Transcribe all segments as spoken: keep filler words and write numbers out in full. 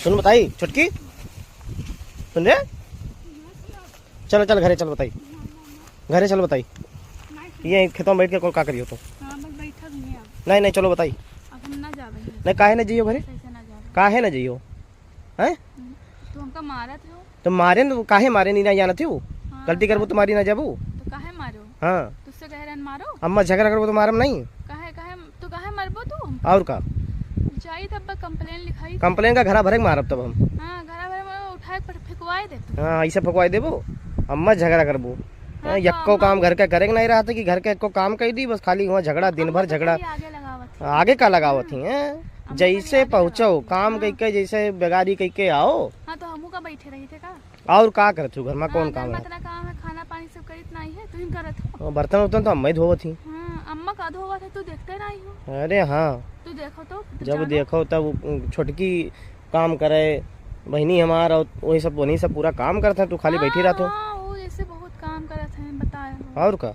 सुन बताई छोटकी, सुन रे, चलो चल घरे चल बताई, घरे चल बताई। ये खेतवा में बैठ के कौन का करियो तू? हाँ, बस बैठा भी है। नहीं नहीं चलो बताई। अब हम ना जावे हैं। नहीं काहे ना जइयो घरे? कैसे ना जावे? काहे ना जइयो? हैं? तू हमका मारत हो। तो मारे न, काहे मारे नहीं ना जानत हो? हाँ, गलती करबो तो मारी ना जाबू। तो काहे मारो? हाँ। तुझसे कह रहे हैं मारो। अम्मा झगड़ा करबो तो मारम नहीं। काहे, काहे, तू काहे मरबो तू? और का? जाई तब complain लिखाई। Complain का घरा भरे के मारब तब हम। हाँ, घरा भरे में उठाए पर फेंकवाए दे तू। हाँ, ऐसे फेंकवाए देबो। अम्मा झगड़ा करबो। हाँ, हाँ, तो यक्को अम्मा काम घर के करे के नहीं रहत कि घर के यक्को काम कई दी, बस खाली हुआ झगड़ा, दिन भर अम्मा तो झगड़ा। खाली आगे लगावत है। आगे का लगावत ही, हैं? अम्मा खाली जैसे आगे पहुँचो, लगावत है। काम हाँ। कई के, जैसे बेगारी कई के आओ। हाँ, तो हमू का बैठे रही थे का? और का करत हूँ घर में, हाँ, कौन घर काम में है? इतना काम है, खाना पानी सब करित नहीं है, तू ही करत हो। ओ, बर्तन उर्तन तो अम्मा ही धोवत ही। हाँ, अम्मा का धोवत है, तू देखते नहीं हो। अरे हाँ। तू देखो तो, तू जब जानो। देखो तब उ, छोटकी काम करे, बहिनी हमार, और वही सब, वही सब पूरा काम करत हैं, तू खाली बैठी रहत हो। हाँ, वो जैसे बहुत काम करत हैं, बताए हो। और का?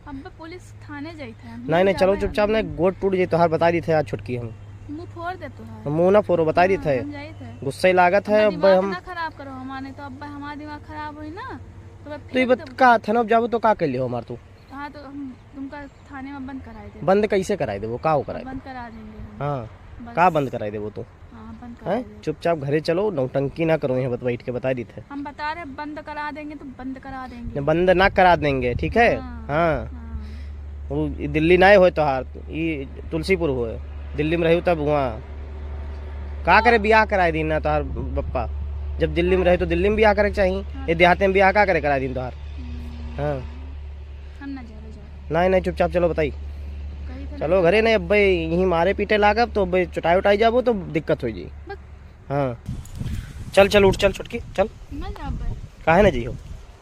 अब पुलिस थाने जाइत है, हम नहीं, नहीं, चलो जावे चुपचाप, हम। नहीं, गोड़ टूट जाई तोहार, बता दी थे आज छोटकी हम। मुंह फोड़ दे तोहार। मुंह ना फोड़ो, बता दी हाँ, थे। हम जाइत है। गुस्सा ही लागत है, हमार अब दिमाग हम ना खराब करो हमारे, तो अब हमार दिमाग खराब होई ना, तो अब तो ये फेंक बात देबो। का थाना जाबो तो का कर लियो हमार तू? हाँ, तो हम तुमका थाने में बंद कराए देबो। बंद कैसे कराए देबो? का हो कराए बंद देबो? करा देंगे हम। हाँ, बस। का बंद कराए देबो तू? हाँ, बंद करा हैं? देबो। चुपचाप घरे चलो, नौटंकी ना करो यहाँ बत-, बैठ के, बता दी थे। हम बता रहे, बंद करा देंगे तो बंद करा देंगे। न, बंद ना करा देंगे, ठीक है? हाँ, हाँ। हाँ। वो ई दिल्ली ना होए तोहार, ई तुलसीपुर होए। दिल्ली में रही तब वहाँ का करे बियाह कराए दीन ना तोहार बप्पा? जब दिल्ली में रहे तो दिल्ली में बियाह करे के चाही। हाँ। ये देहाते में बियाह का करे कराए दीन तोहार? हम्म। हाँ। हम ना जाबे, जाओ। नहीं, नहीं, चुपचाप चलो, बताई। कही थे चलो ना घरे, जाबे। नहीं, अब भाई यहीं मारे पीटे लागब तो अब चुटाई उटाई जाबो तो दिक्कत हो जाई। बस। हाँ। चल, चल, उठ, चल, छोटकी, चल। ना जाबे। काहे ना जइहो?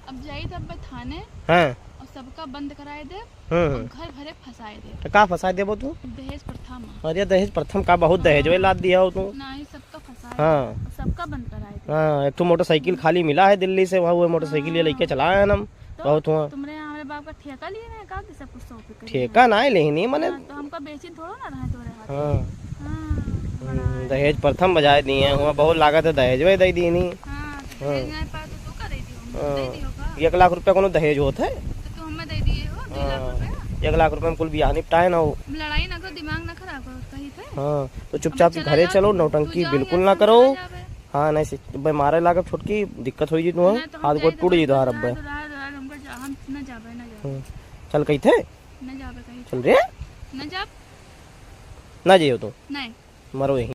अब जाई तब थाने। हाँ। और सबका बंद कराए दे। हम्म, और हम्म। घर भरे फंसाए दे। तो का फंसाए देबो तू? दहेज प्रथा में। अरे, दहेज प्रथा में का बहुत दहेज हाँ। वे लाद दिया हो तू। नहीं, सबका फंसाए हाँ। दे। और सबका बंद कराए दे। हाँ, एक ठो मोटरसाइकिल खाली मिला है दिल्ली से, वह, वो मोटरसाइकिल ये हाँ। लेके चला आए हम। तो बहुत हुआ। तुमरे यहाँ हमरे बाप का ठेका लिए हैं का कि सब कुछ सौंपे के लिए ठेका हैं? ना लेहनी, मने हाँ, तो हमका बेचिन थोड़ो ना रहे तोरे हाथ। हाँ। हाँ, हम्म, बड़ा है। दहेज प्रथा में बजाए दिए हैं, हुआ बहुत लागत है दहेज वे दे दीनी। हाँ, तो हाँ। दहेज नहीं पाए तो तू का दे दियो? हाँ। दे दियो का? एक लाख रुपया कोनो दहेज होत है? तो तू हमें दे दिए हो, दो लाख हाँ। रुपया? एक लाख रुपया में कुल बियाह निपटाए ना हो। लड़ाई ना करो, दिमाग ना खराब करो, कही थे। हाँ, तो अब चुपचाप चला घरे जाओ, चलो, तू नौटंकी जाओ बिल्कुल यहाँ ना से, करो। चला जाओ बे। हाँ, नहीं से, बे मारे लागब छोटकी, दिक्कत होई जी तुम्हें, नहीं तो हम हाथ गोड़ जाइत टूट है, जी तोहार अब अब्बे। हम ना जाबे, ना जाबे। हम्म। चल कही थे? ना जाबे कही चल थे। रे। ना जाब। ना जाइयो तू। नहीं। मरो यहीं।